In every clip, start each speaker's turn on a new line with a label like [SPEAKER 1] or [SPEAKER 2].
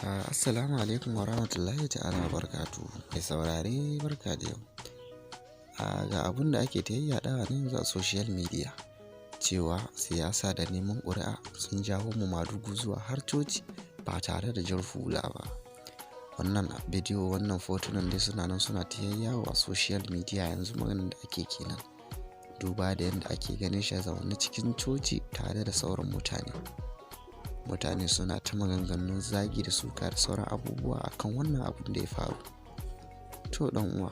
[SPEAKER 1] Assalamu alaikum wa rahmatullahi ta'ala wa barakatuhu. Mai saurare, barka da yau. Ga abun da ake ta yayyaɗawa na yanzu a social media cewa siyasa da neman ƙuri'a sun jawo mu madugu zuwa har coci ba tare da jar hula ba. Wannan bidiyo, wannan fotunan dai suna nan suna ta yayyawo a social media yanzu, maganar da ake kenan. Duba da yadda ake ganin shi zaune cikin coci tare da sauran mutane. Mutane suna ta maganganun zagi da suka da sauran abubuwa akan wannan abun da ya faru. To ɗan uwa,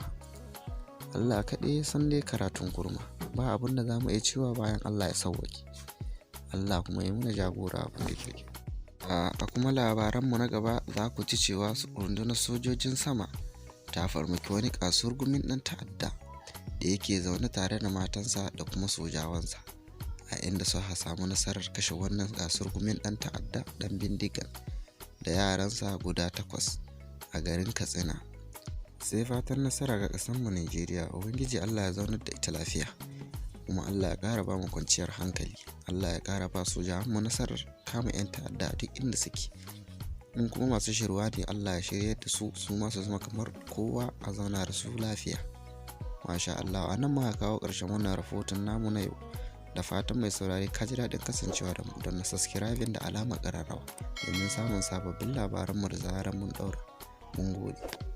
[SPEAKER 1] Allah kaɗai ya san dai karatun kurma. Ba abun da za mu iya cewa bayan Allah ya sawwaƙe. Allah kuma ya muna jagora abin da ke. A kuma labaranmu na gaba, za ku ji cewa rundunar sojojin sama ta farmaki wani kasurgumin ɗan ta'adda da yake zaune tare da matansa da kuma sojawansa, a inda suka samu nasarar kashe wannan kasurgumin ɗan ta'adda ɗan bindigan da yaransa guda takwas a garin Katsina. Sai fatan nasara ga ƙasarmu Najeriya, Ubangiji Allah ya zaunar da ita lafiya. Kuma Allah ya ƙara ba mu kwanciyar hankali. Allah ya ƙara ba sojawanmu nasarar kama 'yan ta'adda a duk inda suke. In kuma masu shirwa ne, Allah ya shiryar da su, su ma su zama kamar kowa, a zauna da su lafiya. Masha Allah, a nan muka kawo ƙarshen wannan rahoton namu na yau. Da fatan mai saurare ka ji daɗin kasancewa da mu. Danna subscribing da alamar ƙararrawa domin samun sababbin labaranmu da zarar mun ɗaura. Mun gode.